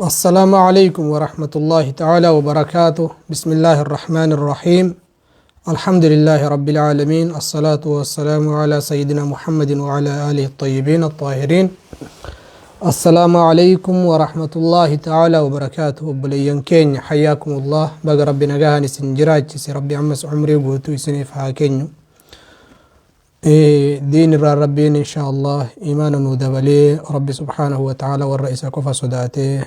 السلام عليكم ورحمة الله تعالى وبركاته. بسم الله الرحمن الرحيم. الحمد لله رب العالمين، الصلاة والسلام على سيدنا محمد وعلى آله الطيبين الطاهرين. السلام عليكم ورحمة الله تعالى وبركاته. Obboleeyyan keenya، حياكم الله. Baga Rabbi nagahaan isin jiraachise. Rabbi ammas umrii guutuu isiniif haa kennu. Diin irraa Rabbiin إن شاء الله iimaana nuu dabalee, Rabbi سبحانه وتعالى warra isa qofa sodaatee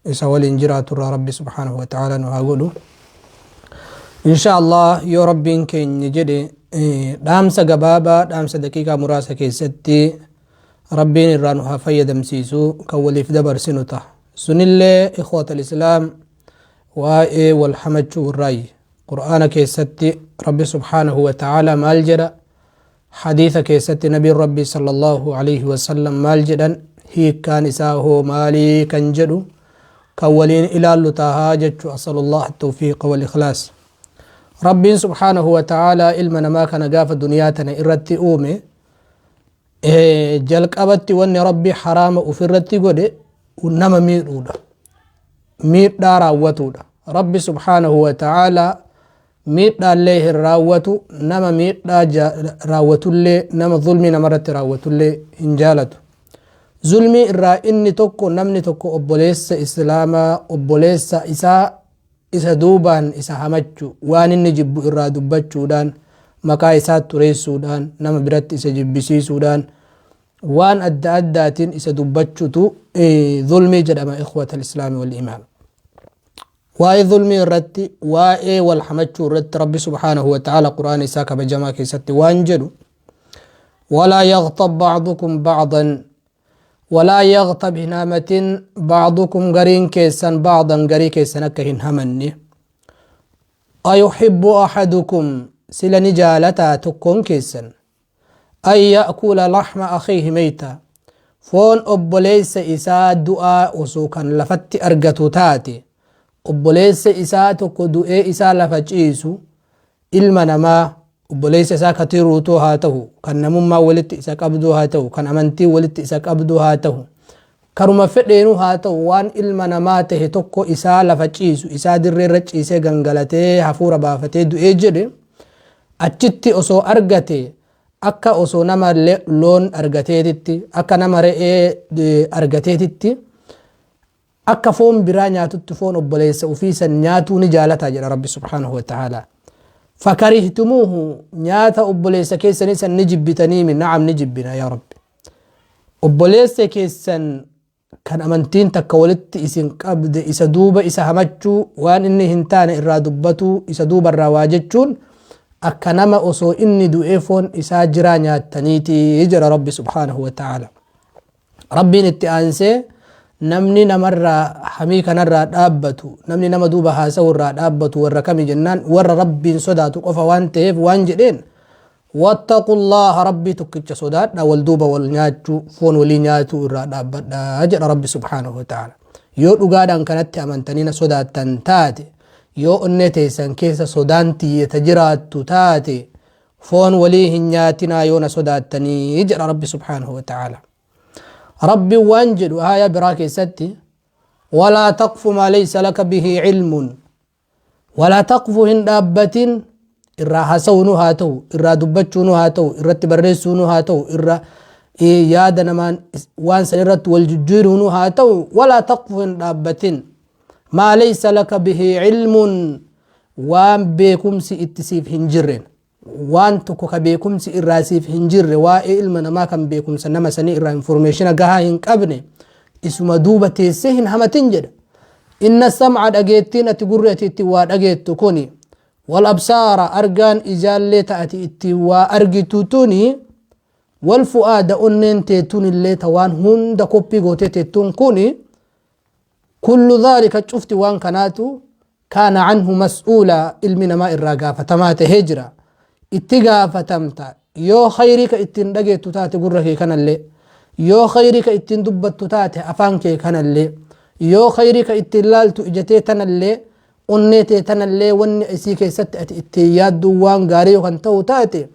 isa waliin jiraatu irraa Rabbi سبحانه وتعالى nu haa godhu. إن شاء الله yoo Rabbiin keenya jedhe, dhaamsa gabaabaa, dhaamsa daqiiqaa muraasa keessatti Rabbiin irraa nu haa fayyadamsiisu kan waliif dabarsinu ta'a. Sunillee, إخوة الإسلام, waa'ee wal hamachuu irraayi. Qur'aana keessatti Rabbi سبحانه وتعالى maal jedha? Hadiisa keessatti nabiin Rabbi صلى الله عليه وسلم maal jedhan? Hiikkaan isaa hoo maalii kan jedhu kan waliin ilaallu tahaa jechu. أسأل الله التوفيق والإخلاص. Rabbiin سبحانه وتعالى ilma namaa kana gaafa duniyaa tana irratti uume, jalqabatti wanni Rabbi haraama ufirratti godhe nama miidhuudha, miidhaa raawwatuudha. Rabbi سبحانه وتعالى miidhaallee hin raawwatu, nama miidhaa raawwatullee, nama zulmii namarratti raawwatullee hin jaalatu. Zulmii irraa inni tokko, namni tokko obboleessa Islaamaa, obboleessa isaa isa duubaan isa hamachu, waan inni jibbu irraa dubbachuudhaan, maqaa isaa tureessuudhaan, nama biratti isa jibbisiisuudhaan, waan adda addaatiin isa dubbachuutu zulmii jedhama. إخوة الإسلام والإيمان, waa'ee zulmii irratti, waa'ee wal hamachuu irratti Rabbi سبحانه وتعالى Qur'aana isaa kabajamaa keessatti waan jedhu: ولا يغتب بعضكم بعضا, ولا يغتب, hin hamatin, بعضكم, gariin keessan, بعضا, garii keessan akka hin hamanne. أيحب أحدكم, sila ni jaalataa tokkoon keessan, أن يأكل لحم أخيه ميتا, foon obboleessa isaa du'aa osoo kan lafatti argatu taate, obboleessa isaa tokko du'ee isaa lafa ciisu, ilma namaa obboleessa isaa ka tiruutoo haa ta'u, kan namummaa walitti isa qabduu haa ta'u, kan amantii walitti isa qabduu haa ta'u, karuma fedheenuu haa ta'u, waan ilma namaa tahe tokko isaa lafa ciisu, isaa dirreerra ciisee gangalatee hafuura baafatee du'ee jedhe achitti osoo argate, akka osoo nama loon argateetitti, akka nama re'ee argateetitti, akka foon biraa nyaatutti foon obboleessa ufiisan nyaatuu ni jaalata jedha Rabbi سبحانه وتعالى. فكرهتموه, nyaata obboleessa keessanii san ni jibbitaniimi? نعم, ni jibbina يا ربي. Obboleessa keessan kan amantiin takka walitti isin qabde isa duuba isa hamachuu, waan inni hin taane irraa dubbatuu, isa duuba irraa waa jechuun akka nama osoo inni du'ee foon isaa jiraa nyaattaniiti jedha Rabbi سبحانه وتعالى. Rabbiin itti aansee, namni namarraa hamii kanarraa dhaabbatu, namni nama duuba haasa'u irraa dhaabbatu warra kami jennaan, warra Rabbiin sodaatu qofa waan ta'eef waan jedheen: واتقوا الله, Rabbii tokkicha sodaadha, wal duuba wal nyaachuu, foon walii nyaatuu irraa dhaabbadha jedha Rabbi سبحانه وتعالى. Yoo dhugaadhaan kanatti amantanii na sodaattan taate, yoo onnee teessan keessa sodaan tiyyata jiraattu taate, foon walii hin nyaatinaa yoo na sodaattanii jedha Rabbi سبحانه وتعالى. Rabbi waan jedhu aayaa biraa keessatti: ولا تقف ما ليس لك به علم. ولا تقف, hin dhaabbatin, irraa haasa'uunu haa ta'u, irraa dubbachuunu haa ta'u, irratti barreessuunu haa ta'u, irra yaada namaan waan san irratti wal jijjiiruunu haa ta'u, ولا تقف, hin dhaabbatin, ما ليس لك به علم, waan beekumsi itti siif hin jirren, waan tokko ka beekumsi irraa siif hin jirre, waa'ee ilma namaa kan beekumsa nama sanii irraa information gahaa hin qabne isuma duuba teessee hin hamatin jedha. إن السمع, dhageettiin ati gurri ati itti waa dhageettu kuni, والأبصار, argaan ijaallee ta'ati itti waa argitu tuni, والفؤاد, onneen teetun illee ta waan hunda koppii gootee teettuun kuni, كل ذلك, cufti waan kanaatu, كان عنه مسؤولا, ilmi namaa irraa gaafatamaa tahee jira. Itti gaafatamta. Yoo khayrii ka ittiin dhageettu taate gurra kee kanallee, yoo khayrii ka ittiin dubbattu taate afaan kee kanallee, yoo khayrii ka ittiin laaltu ijatee tanallee, onnee tee tanallee, wanni isii keessatti ati ittiin yaaddu waan gaarii yookan ta'u taate,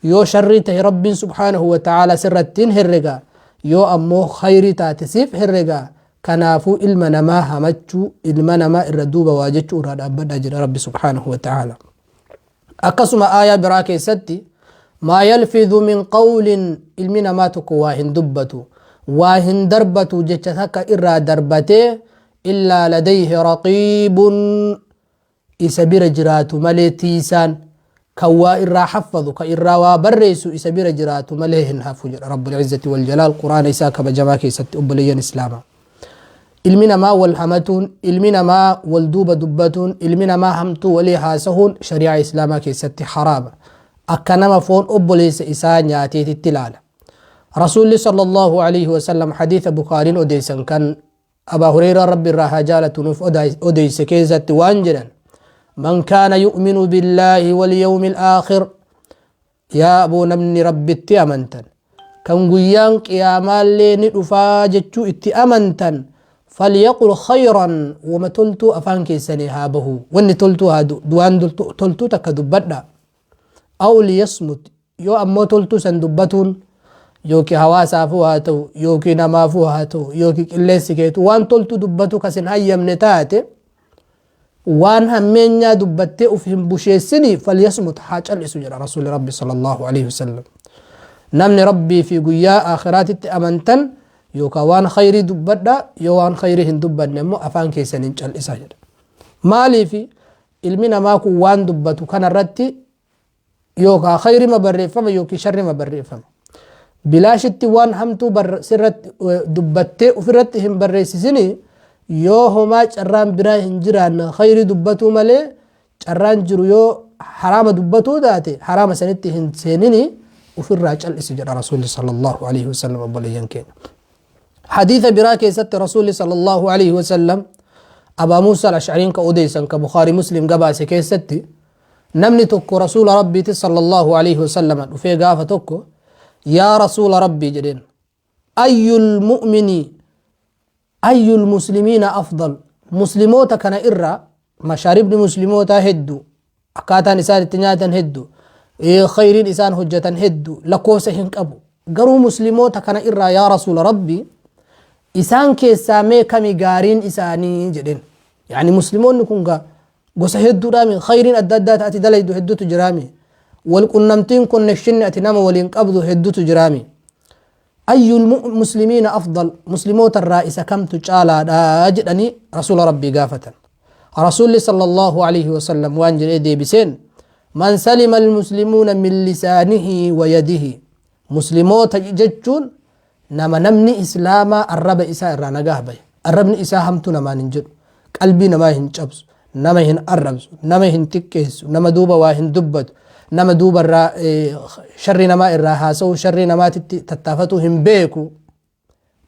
yoo sharrii tahe Rabbiin سبحانه وتعالى sirrattiin herrega, yoo ammoo khayrii taate siif herrega. Kanaafuu ilma namaa hamachuu, ilma namaa irra duuba waa jechuu irraa dhaabbadhaa jedha Rabbi subhaanahu wa ta'aala. Akkasuma aayaa biraa keessatti maa yalfidhu min qawlin, ilmi namaa tokko waa hin dubbatu, waa hin darbatu, jecha takka irraa darbatee, illaa ladayhi raqiibun, isa bira jiraatu malee, tiisaan kan waa irraa haffadhu, kan irraa waa barreessu isa bira jiraatu malee hin hafu jedha Rabbul Izzati wal Jalaal Quraana isaa kabajamaa keessatti. Obboleeyyan Islaamaa, ilmi namaa wal hamatuun, ilmi namaa wal duuba dubbatuun, ilmi namaa hamtuu walii haasahuun shari'aa Islaamaa keessatti haraama. Akka nama foon obboleessa isaa nyaateetitti ilaala. Rasuulli sallallahu alaihi wasallam hadiisa Bukaariin odeessan kan Abaa Hureyraa Rabbi irraa haa jaalatu nuuf odeyse keessatti waan jedhan: man kaana yu'minu billaahi walyawmi alaakhir, yaa aboo namni Rabbitti amantan, kan guyyaan qiyaamaallee ni dhufaa jechuu itti amantan, falyaqul khayran, wama toltuu afaan keessanii haa bahu, wanni toltuu haa waan toltuu takka dubbadha, aw liyasmut. Yoo ammoo toltuu san dubbatuun yookiin hawaasaafuu haa ta'u, yookiin namaafuu haa ta'u, yookiin qilleensi keetu waan toltuu dubbatu kasin hayyamne taate, waan hammeenyaa dubbattee uf hin busheessini, falyasmut, haa cal'isu jedha Rasuulli Rabbi sallallahu alaihi wasallam. Namni Rabbii fi guyyaa aakhiraatitti amantan yookaan waan khayrii dubbadha, yoo waan khayrii hin dubbanne immoo afaan keessan hin cal'isa jedha. Maaliif? Ilmi namaa kun waan dubbatu kanarratti yookaan khayrima barreeffama yookiin sharrima barreeffama. Bilaashitti waan hamtuu sirratti dubbattee ofirratti hin barreessisini. Yoo homaa carraan biraa hin jiraanne, khayrii dubbatuu malee carraan jiru yoo haraama dubbatuu taate, haraama sanitti hin seenini, ofirraa cal'isi jedha Rasuulli sallallahu alaihi wasallam. Obboleeyyan keenya. Hadiisa biraa keessatti Rasuulli sallallahu alaihi wasallam Abaa Muusaa al-Ash'ariin ka odeessan ka Bukhaarii Muslim gabaase keessatti, namni tokko Rasuula Rabbiiti sallallahu alaihi wasallam dhufee gaafa tokko, "Yaa Rasuula Rabbii," jedheen, "ayyul mu'mini, ayyul muslimiina afdal?" Muslimoota kana irraa mashaaribni muslimootaa hedduu, akkaataan isaan itti nyaatan hedduu, khayriin isaan hojjetan hedduu, lakkoofsa hin qabu. Garuu muslimoota kana irraa, yaa Rasuula Rabbii, isaan keessaa mee kami gaariin isaanii jedheen. Yaani muslimoonni kun gaa gosa hedduudhaami, khayriin adda addaa ati dalaydu hedduutu jiraami, wal qunnamtiin, connectionni ati nama waliin qabdu hedduutu jiraami. Ayyul muslimiina afdal, muslimoota irraa isa kamtu caalaadha jedhanii Rasuula Rabbii gaafatan. Rasuulli sallallahu alaihi wasallam waan jedhee deebiseen: man salima almuslimuuna min lisaanihi wa yadihi. Muslimoota jechuun nama namni Islaamaa arraba isaa irraa nagaa bahe, arrabni isaa hamtuu namaan hin jedhu, qalbii namaa hin cabsu, nama hin arrabsu, nama hin xiqqeessu, nama duuba waa hin dubbatu, nama duuba irraa sharri namaa irraa haasa'u, sharri namaatitti tattaafatu hin beeku,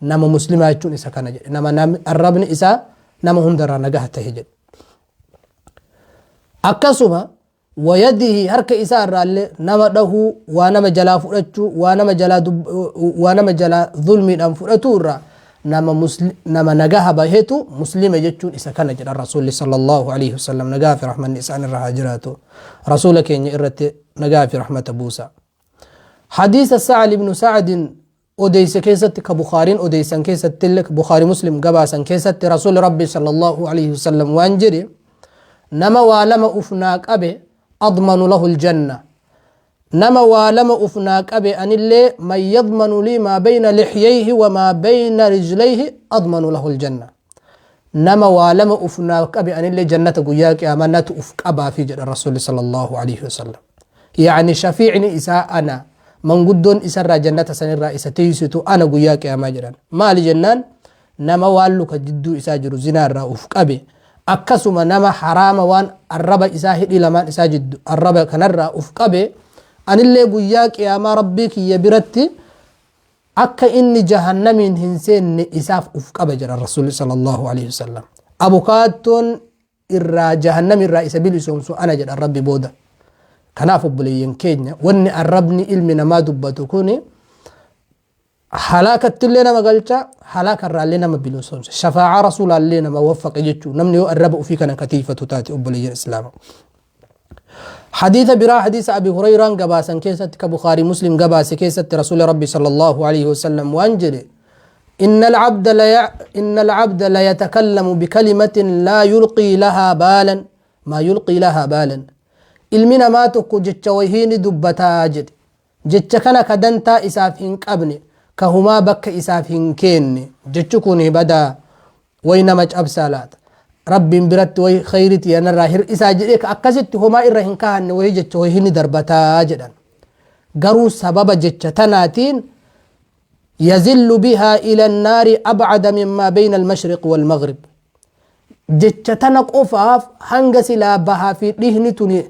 nama muslimaa jechuun isa kana jedhe. Nama arrabni isaa nama hundarraa nagaa tahe jedhe. Akkasuma wayadihi, harka isaa irraallee nama dhahuu, waa nama jalaa fudhachuu, waa nama jalaa zulmiidhaan fudhatuu irraa nama nagaha bahetu muslima jechuun isa kana jedha Rasuulli sallallahu alaihi wasallam. Nagaa fi rahmanni isaan irra haa jiraatu. Rasuula keenya irratti nagaa fi rahmata buusa. Hadiisa Sa'al ibnu Sa'adin odeyse keessatti, ka Bukaariin odeysan keessatti illee, Bukaari Muslim gabaasan keessatti, Rasuulli Rabbi sallallahu alaihi wasallam waan jedhe: nama waa lama ufnaa qabe, admanu lahu aljanna. Nama waa lama ufnaa qabe anillee, man yadmanu lii maa bayna lixyayhi wa maa bayna rijlayhi admanu lahu aljanna. Nama waa lama ufnaa qabe anillee jannata guyyaa qiyaamaa natu uf qabaafi jedha Rasuulli sallallahu alaihi wasallam. Yaani shafiicni isaa ana, manguddoon isarraa jannata sanirraa isa tiisitu ana guyyaa qiyaamaa jedhan. Maali jennaan, nama waan luka jidduu isaa jiru zinaa irraa uf qabe, akkasuma nama haraama waan arraba isaa hidhii lamaan isaa jiddu arraba kanarraa uf qabe, anillee guyyaa qiyaamaa Rabbii kiyya biratti akka inni jahannamiin hin seenne isaaf uf qaba jedha Rasuulli sallallahu alaihi wasallam. Abukaattoon irraa jahannam irraa isa bilisoomsu ana jedha Rabbi booda. Kanaaf obboleeyyan keenya, wanni arrabni ilmi namaa dubbatu kuni halaakattillee nama galcha, halaaka irraallee nama bilisoomsa, shafaa'aa Rasuulaallee nama waffaqe jechuu, namni yoo arraba ofii kana katiifatu taate. Obboleeyyan Islaama, hadiisa biraa, hadiisa Abi Hurayraan gabaasan keessatti, ka Bukaarii Muslim gabaase keessatti, Rasuuli Rabbi sallallahu alaihi wasallam waan jedhe: إن العبد ليتكلم بكلمة لا يلقي لها بالا ما يلقي لها بالا. Ilmi namaa tokko jecha wahii ni dubbataa jedhe. Jecha kana ka dantaa isaaf hin qabne, ka humaa bakka isaaf hin keenne. Jechi kun badaa way nama cabsaa laata, Rabbiin biratti way khayri tiyya narraa hir'isaa jedhee ka akkasitti homaa irra hin kahanne wayii jecha wayii ni darbataa jedhan. Garuu sababa jecha tanaatiin yazillu bihaa ila annaari abcada mimmaa bayna almashriq walmaghrib. Jecha tana qofaaf hanga silaa bahaa fi dhihni tuni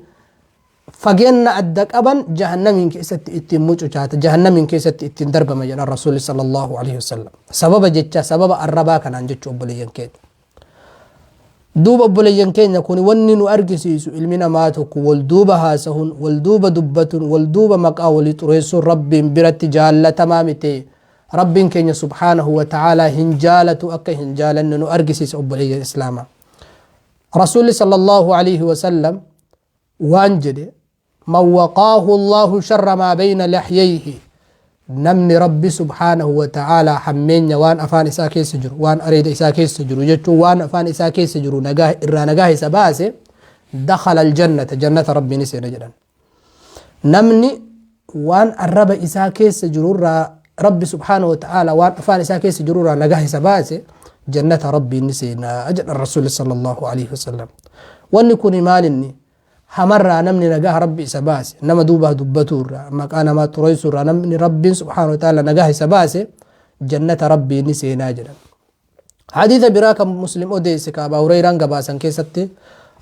fageenna adda qaban jahannamiin keessatti ittiin mucucaata, jahannamiin keessatti ittiin darbama jedhan Rasuulli sallallahu alaihi wasallam. Sababa jecha, sababa arrabaa kanaan jechu, obboleeyyan keenya. Duuba obboleeyyan keenya, kun wanni nu argisiisu ilmi namaa tokko wal duuba haasahun, wal duuba dubbatun, wal duuba maqaa walii xureessuun Rabbiin biratti jaallatamaa miti. Rabbiin keenya subhaanahu wa ta'aalaa hin jaalatu, akka hin jaalanne nu argisiisa, obboleeyyan islaamaa. Rasuulli sallallahu alaihi wasallam waan jedhe: man waqaahu Allahu sharra maa bayna lahyayhi, namni Rabbi subhaanahu wa ta'aalaa hammeenya waan afaan isaa keessa jiru, waan areeda isaa keessa jiru jechuun, waan afaan isaa keessa jiru nagaa irraa nagaa isa baase, dakhala aljannata, jannata Rabbiin ni seena jedhan. Namni waan arraba isaa keessa jiru irraa Rabbi subhaanahu wa ta'aalaa waan afaan isaa keessa jiru irraa nagaa isa baase, jannata Rabbiin ni seena jedhan Rasuulli sallallahu alaihi wasallam. Wanni kuni maalinni hamarraa namni nagaa Rabbi isa baase, nama duubaa dubbatuu irraa, maqaa namaa xureessuu irraa namni Rabbiin subhaanahu wa ta'ala nagaa isa baase, jannata Rabbii ni seenaa jedhan. Hadiisa biraa kan Muslim odeesse, ka Abaa Hurayraan gabaasan keessatti,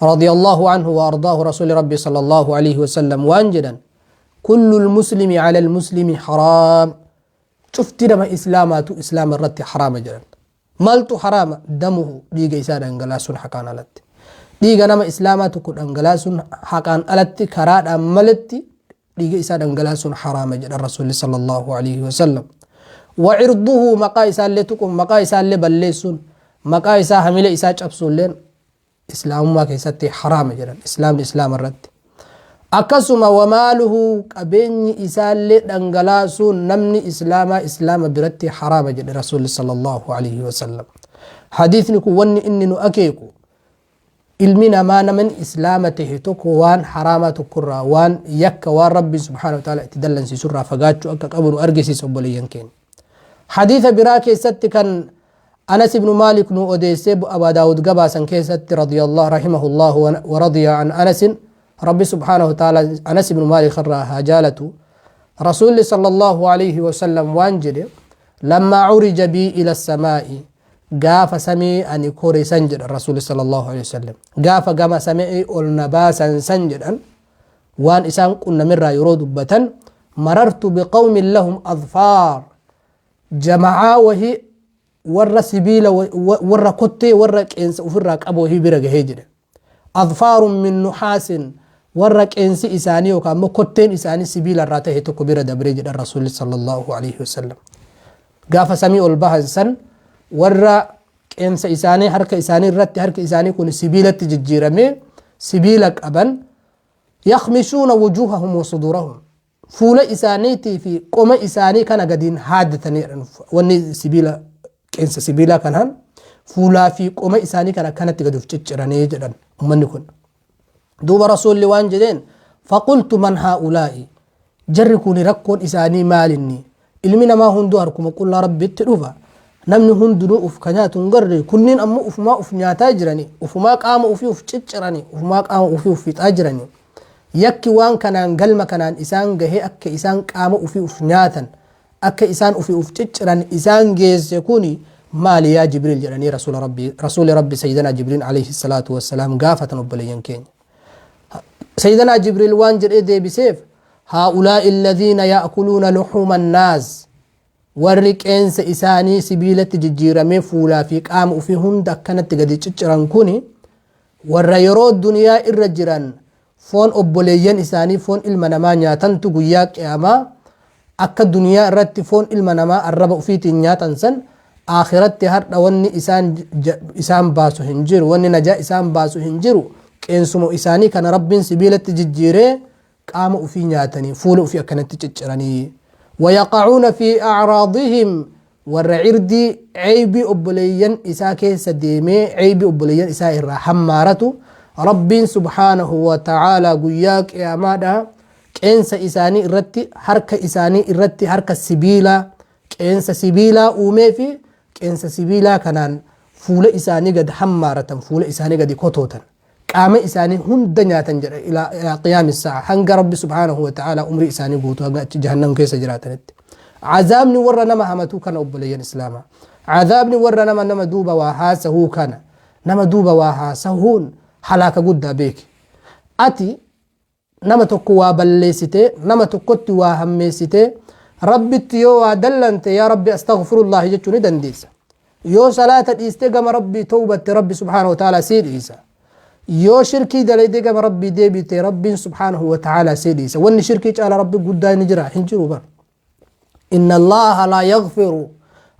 radiyallahu anhu wa ardaahu, Rasuuli Rabbi sallallahu alaihi wasallam waan jedhan: kullu muslimi ala muslimi haraam, cufti nama islaamaatu islaama irratti haraama jedhan. Maaltu haraama? Damuhu, dhiiga isaa dhangalaasuun haqaan alatti. Dhiiga nama islaamaa tokko dhangalaasuun haqaan alatti, karaadhaan malatti dhiiga isaa dhangalaasuun haraama jedhan Rasuulli sallallahu alaihi wasallam. Wa cirduhu, maqaa isaallee tuquun, maqaa isaallee balleessuun, maqaa isaa hamile isaa cabsuulleen islaamummaa keessatti haraama jedhan, islaamni islaama irratti. Akkasuma wamaaluhu, qabeenyi isaallee dhangalaasuun namni islaamaa islaama biratti haraama jedhe Rasuulli sallallahu alaihi wasallam. Hadiisni kun wanni inni nu akeeku ilmi namaa namni islaama tahe tokko waan haraamaa tokkorraa, waan yakka, waan Rabbiin subhaanahu wa ta'ala itti dallansiisurraa fagaachuu akka qabu nu argisiisa, obboleeyyan keenya. Hadiisa biraa keessatti kan Anas ibnu Maalik nu odeessee Abaa Daawud gabaasan keessatti, radiyallahu rahimahullahu wa radiya an Anasin, Rabbi subhaanahu wa ta'ala Anas ibnu Maalik irraa haa jaalatu, Rasuulli sallallahu alaihi wasallam waan jedhe: lammaa curija bii ila samaa'i, gaafa samii ani kore san jedhan Rasuulli sallallahu alaihi wasallam, gaafa gama samii ol na baasan san jedhan, waan isaan qunnamirraa yeroo dubbatan, marartu biqawmin lahum adfaar, jama'aa wahii warra sibiila, warra kottee, warra qeensa ofirraa qabu wahii bira gahee jedhe. Adfaarun min nuhaasin, warra qeensi isaanii yookaan immoo kotteen isaanii sibiila irraa ta'e tokko bira dabree jedhan Rasuulli sallallahu alaihi wasallam. Gaafa samii ol bahan san warra qeensa isaanii harka isaanii irratti, harki isaanii kun sibiilatti jijjiiramee sibiila qaban, yakhmishuuna wujuuhahum wa suduurahum, fuula isaaniitii fi qoma isaanii kana gadiin haaddatanii jedhan. Wanni sibiila, qeensa sibiilaa kanaan fuulaa fi qoma isaanii kana akkanatti gadi of cicciranii jedhan ummanni kun. Duuba Rasuulli waan jedheen: faqultu man haa'ulaa'i, jarri kun rakkoon isaanii maalinni? Ilmi namaa hunduu harkuma qullaa Rabbitti dhufa. Namni hundinuu uf ka nyaatu hin garre, kunniin ammoo ufumaa uf nyaataa jirani, ufumaa qaama ufii uf ciccirani, ufumaa qaama ufii uf fixaa jirani. Yakki waan kanaan galma kanaan isaan gahee akka isaan qaama ufii uf nyaatan, akka isaan ufii uf cicciran isaan geesse kuni maali yaa Jibriil jedhanii Rasuula Rabbii, Rasuuli Rabbi Sayyidanaa Jibriil alayhi salaatu wassalaam gaafatan, obboleeyyan keenya. Sayyidanaa Jibriil waan jedhee deebiseef: haa'ulaa'i alladhiina ya'kuluuna luhuuma annaas, warri qeensa isaanii sibiilatti jijjiiramee fuulaa fi qaama ufii hunda akkanatti gadi cicciran kuni warra yeroo duniyaa irra jiran foon obboleeyyan isaanii, foon ilma namaa nyaatantu guyyaa qiyaamaa akka duniyaa irratti foon ilma namaa arraba ufiitiin nyaatan san akhiratti har'a wanni isaan baasu hin jiru, wanni najaa isaan baasu hin jiru. Qeensuma isaanii kana Rabbiin sibiilatti jijjiiree qaama ufii nyaatanii fuula ufii akkanatti cicciranii, wayaqacuuna fi acraadihim. Warra cirdii ceeybii obboleeyyan isaa keessa deemee ceeybii obboleeyyan isaa irraa hammaaratu, Rabbiin subhaanahu wa ta'aalaa guyyaa qiyaamaadha qeensa isaanii irratti, harka isaanii irratti harka sibiilaa, qeensa sibiilaa uumee fi qeensa sibiilaa kanaan fuula isaanii gad hammaaratan, fuula isaanii gadi kotootan, qaama isaanii hunda nyaatan jedha, ilaa qiyaami sa'a, hanga Rabbi subhaanahu wa ta'aalaa umrii isaanii guutuu hanga achi jahannam keessa jiraatanitti. Azaabni warra nama hamatuu kana, obboleeyyan islaamaa. Azaabni warra nama duuba waa haasahuu kana. Nama duuba waa haasahuun halaaka guddaa beeki. Ati nama tokko waa balleessitee, nama tokkotti waa hammeessitee, Rabbitti yoo waa dallante, yaa Rabbi astaghfirullahi jechuu ni dandeessa. Yoo salaata dhiistee gama Rabbii tawbatte, Rabbi subhaanahu wa ta'ala sii dhiisa. Yoo shirkii dalaydee gama Rabbii deebite, Rabbiin subhaanahu wa ta'ala sii dhiisa. Wanni shirkii caala Rabbi guddaa ni jira? Hin jiru bar. Inna Allaha laa yaghfiru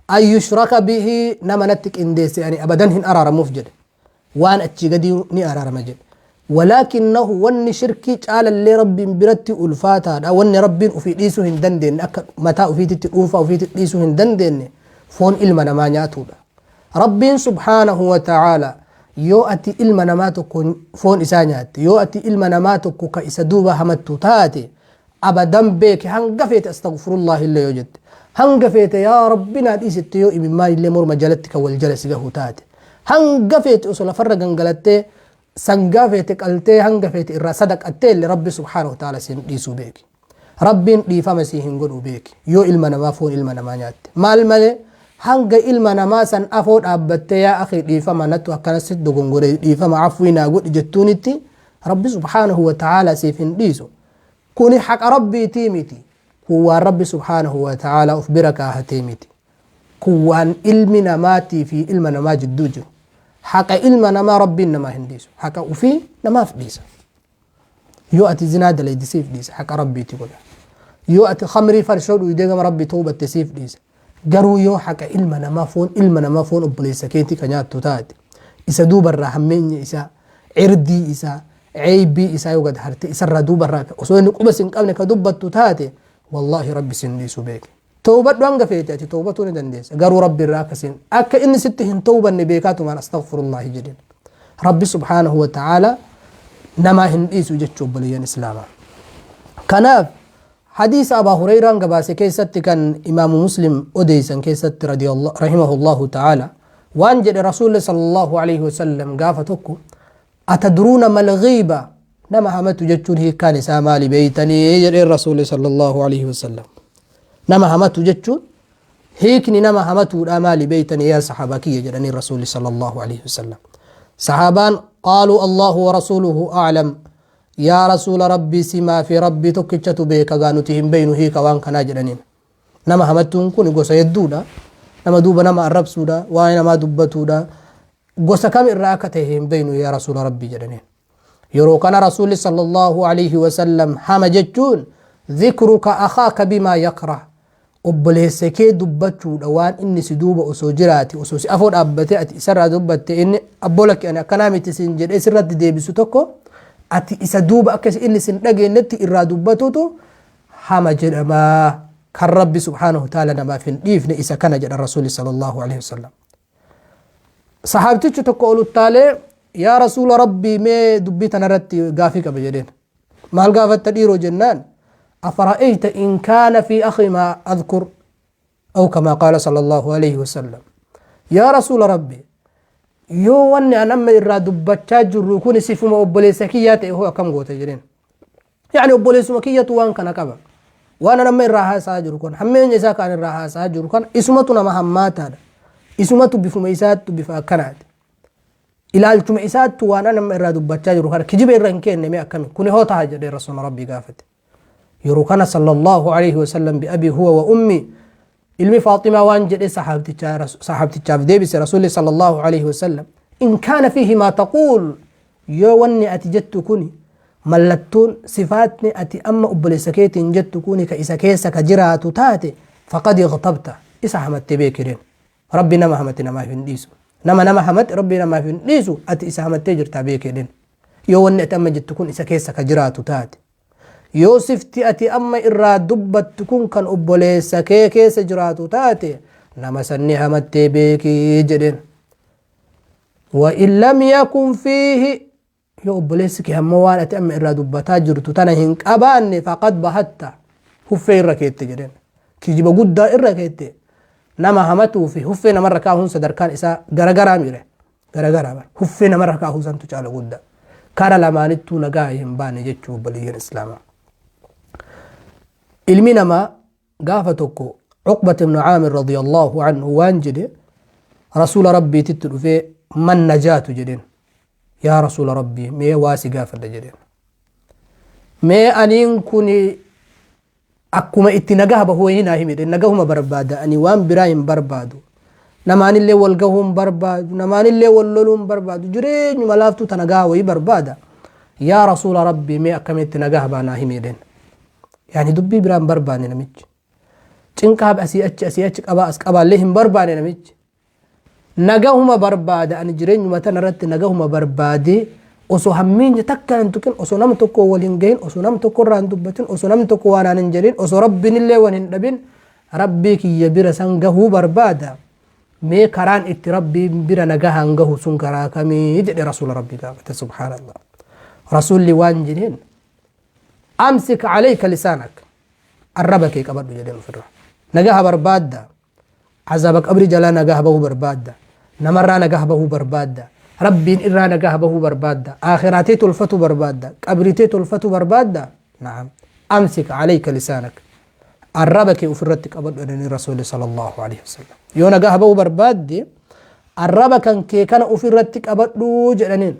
an yushraka bihi, nama natti qindeesse ani abadan hin araaramuuf jedhe. Waan achii gadii ni araarama jedhe. Walaakinnahu, wanni shirkii caalallee Rabbiin biratti ulfaataadha. Wanni Rabbiin ofii dhiisuu hin dandeenye, akka mataa ofiititti dhuunfaa ofiitti dhiisuu hin dandeenye, foon ilma namaa nyaatuudha. Rabbiin subhaanahu wa ta'ala yoo ati ilma namaa tokko foon isaa nyaatte, yoo ati ilma namaa tokko ka isa duuba hamattu taate, abadan beeke, hanga feete astaghfirullahi illee yoo jette, hanga feete yaa Rabbi naa dhiisitte, yoo imimmaan illee morma jalatti kan wal jala si gahu taate, hanga feete osoo lafarra gangalattee, sangaa feete qaltee, hanga feete irraa sadaqattee illee, Rabbi subhaanahu wa ta'ala siin dhiisuu beeki. Rabbiin dhiifama sii hin godhu beeki yoo ilma namaa foon ilma namaa nyaatte. Maal malee, hanga ilma namaa san afoo dhaabbattee, yaa akhi, dhiifama, nattu akkana sitti dogongore, dhiifama, afwii naa godhi jettuunitti, Rabbi subhaanahu wa ta'ala siif hin dhiisu. Kuni haqa Rabbiitii miti. Kun waan Rabbi subhaanahu wa ta'ala of bira kaahatee miti. Kun waan ilmi namaatii fi ilma namaa jidduu jiru. Haqa ilma namaa Rabbiin namaa hin dhiisu. Haqa ufii namaaf dhiisa. Yoo ati zinaa dalayde siif dhiisa, haqa Rabbiiti godha. Yoo ati khamrii, farshoo dhuydee gama Rabbii tawbatte siif dhiisa. Garuu yoo haqa ilma namaa, foon ilma namaa, foon obboleessa keetii ka nyaattu taate, isa duubarraa hammeenya isaa, cirdii isaa, ceeybii isaa yoo gad harte, isarraa duubarraa osoo inni quba sin qabne ka dubbattu taate, wallaahi Rabbi sin dhiisu beeki. Tawbadhu hanga feete, ati tawbatuu ni dandeessa. Garuu Rabbi irraa akka inni sitti hin tawbanne beekaatumaan astaghfirullahi jedhin. Rabbi subhaanahu wa ta'ala namaa hin dhiisu jechuu, obboleeyyan islaamaa. Kanaaf hadiisa Abaa Hureyraan gabaase keessatti, kan Imaamu Muslim odeeysan keessatti, rahimahullahu ta'ala, waan jedhe Rasuulli sallallahu alaihi wasallam gaafa tokko, atadruuna mal ghiiba, nama hamatu jechuun hiikkaan isaa maali beeytanii jedheen Rasuulli sallallahu alaihi wasallam. Nama hamatu jechuun, hiikni nama hamatuudha maali beeytanii yaa sahaabaa kiyya jedhanii Rasuulli sallallahu alaihi wasallam. Sahaabaan qaaluu Allahu wa rasuuluhu a'lam, yaa Rasuula Rabbii, simaa fi Rabbii tokkichatu beeka gaa, nuti hin beeynu hiika waan kanaa jedhaniin. Nama hamattuun kun gosa hedduudha. Nama duuba nama arrabsuudha, waa'ee namaa dubbatuudha. Gosa kam irraa akka ta'e hin beeynu yaa Rasuula Rabbii jedhaniin. Yeroo kana Rasuulli sallallahu alaihi wasallam, hama jechuun dhikruka akhaaka bimaa yakrah, obboleessa kee dubbachuudha waan inni si duuba osoo jiraate, osoo si afoo dhaabbatee ati isarraa dubbatte, inni abboo lakki ani akkanaa miti siin jedhee sirratti deebisu tokko, ati isa duuba akka inni sin dhageenyetti irraa dubbatutu hama jedhamaa. Kan Rabbi subhaanahu ta'ala namaaf hin dhiifne isa kana jedha Rasuulli sallallahu alaihi wasallam. Sahaabtichi tokko ol uttaalee, yaa Rasuula Rabbii, mee dubbii tanarratti gaafii qaba jedheen. Maal gaafatta dhiiroo jennaan, afara'ayta in kaana fi akhi maa adhkur aw kamaa qaala sallallahu alaihi wasallam. Yaa Rasuula Rabbii, yoo wanni an amma irraa dubbachaa jirru kun sifuma obboleessa kiyyaa ta'e hoo akkam goota jedheen. Yaani obboleessuma kiyyatu waan kana qaba. Waan an amma irraa haasa'aa jiru kun, hammeenya isaa kan irraa haasa'aa jiru kan, isumatu nama hammaataadha. Isumatu bifuma isaattu bifa akkanaati. Ilaalchuma isaattu waan an amma irraa dubbachaa jiru kana kijiba irra hin kenne, mee akkami kuni hoo taha jedhee Rasuula Rabbii gaafate. Yeroo kana sallallahu alaihi wasallam, bi abi huwa wa ummi, ilmi Faaximaa waan jedhe sahaabtichaaf deebise Rasuulli sallallahu alaihi wasallam, in kaana fiihi maa taquul, yoo wanni ati jettu kuni, mallattoon sifaatni ati amma obboleessa keetiin jettu kuni ka isa keessa ka jiraatu taate, faqad ightabta, isa hamatte beekireen. Rabbi nama hamate namaaf hin dhiisu. Nama nama hamate Rabbi namaaf hin dhiisu, ati isa hamattee jirtaa beekedhen. Yoo wanni ati amma jettu kun isa keessa ka jiraatu taate, yoo sifti ati amma irraa dubbattu kun kan obboleessa kee keessa jiraatu taate, Nama sanni hamattee beekii jedheen. Wa in lam yakun fiihi, yoo obboleessi kee ammoo waan ati amma irraa dubbataa jirtu tana hin qabaanne, faqad bahatta, huffee irra keette jedheen. Kijiba guddaa irra keette. Nama hamatuu fi huffee namarra kaahuun sadarkaan isaa garagaraa mire, garagaraa bara. Huffee namarra kaahuu santu caala guddaa. Kara lamaanittuu nagaa hin baane jechuu, obboleeyyan islaamaa. Ilmi namaa gaafa tokko Uqbat ibn Caamir radiyallahu anhu waan jedhe, Rasuula Rabbiititti dhufee, "Man najaatu?" jedheen. "Yaa Rasuula Rabbii, mee waa si gaafadha," jedheen. "Mee aniin kun akkuma itti nagaha bahu wayii naa himi," jedheen. "Nagahuma barbaada, ani waan biraa hin barbaadu. Namaanillee wal gahuu hin barbaadu, namaanillee wal loluu hin barbaadu, jireenyuma laaftuu ta nagaha wayii barbaada. Yaa Rasuula Rabbii, mee akkamitti nagaha baa naa himi," jedheen. Yaani dubbii biraa hin barbaanne namichi. Cinqaa asii achi asii achi qabaa as qabaallee hin barbaanne namichi. Nagahuma barbaada, ani jireenyuma tana irratti nagahuma barbaadee, osoo hammeenya takka hin tuqin, osoo nama tokko wal hin gahin, osoo nama tokko irraa hin dubbatin, osoo namni tokko waan aan hin jedhin, osoo Rabbiin illee wal hin dhabin, Rabbii kiyya bira san gahuu barbaada. Mee karaan itti Rabbiin bira nagahaan gahu sun karaa kamii?" jedhe Rasuula Rabbii gaafate. Subhaanallah. Rasuulli waan jedheen, "Amsik alayka lisaanak, arraba kee qabadhu," jedheen ofirraa. Nagaha barbaadda. Azaaba qabri jalaa nagaha bahuu barbaadda. Namarraa nagaha bahuu barbaadda. Rabbiin irraa nagaha bahuu barbaadda. Aakhiraatee tolfatu barbaadda. Qabritee tolfatu barbaadda. Na'am. "Amsik alayka lisaanak. Arraba kee ofirratti qabadhu," jedhanii Rasuulli sallallahu alaihi wasallam. Yoo nagaha bahuu barbaadde, arraba kan kee kana ofirratti qabadhu jedhaniin.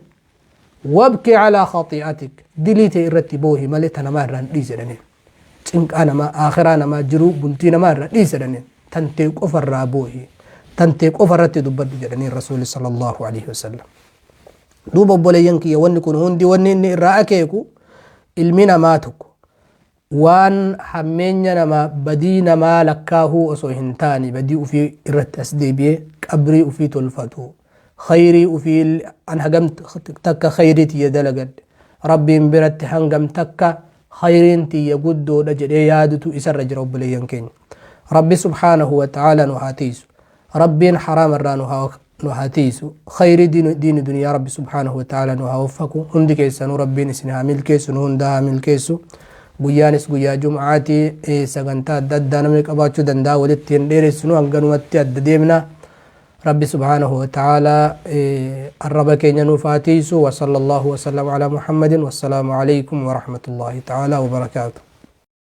"Wabki calaa khatii'atik, dilii tee irratti boohi malee ta namaa irraa hin dhiisi," jedhaniin. Cinqaa namaa, aakhiraa namaa, jiruu bultii namaa irraa dhiisi jedhaniin. Tan tee qofa irraa boohi. Tan tee qofa irratti dubbadhu jedhaniin Rasuulli sallallahu alaihi wasallam. Duuba obboleeyyan kiyya, wanni kun hundi wanni inni irraa akeeku, ilmi namaa tokko waan hammeenya namaa, badii namaa lakkaahuu osoo hin taane, badii ufii irratti as deebi'ee qabrii ufii tolfatu, khayrii ufii, an hagam takka khayrii tiyya dalagadhe, Rabbiin biratti hangam takka khayriin tiyya guddoodha jedhee yaadutu isarra jira. Obboleeyyan keenya, Rabbi subhaanahu wa ta'ala nu haa tiisu. Rabbiin haraama irraa nu haa tiisu. Khayrii diini duniyaa Rabbi subhaanahu wa ta'ala nu haa waffaku. Hundi keessanuu Rabbiin isin haa milkeessu, nu hundaa haa milkeessu. Guyyaanis guyyaa jum'aati, sagantaa adda addaa namni qabaachuu danda'a. Walitti hin dheeressinu, hanganumatti adda deemna. Rabbi subhaanahu wa ta'ala arraba keenya nuuf haa tiisu. Wa sallallahu wa sallam ala Muhammadin. Wassalaamu alaykum wa rahmatullahi ta'ala wa barakaatuh.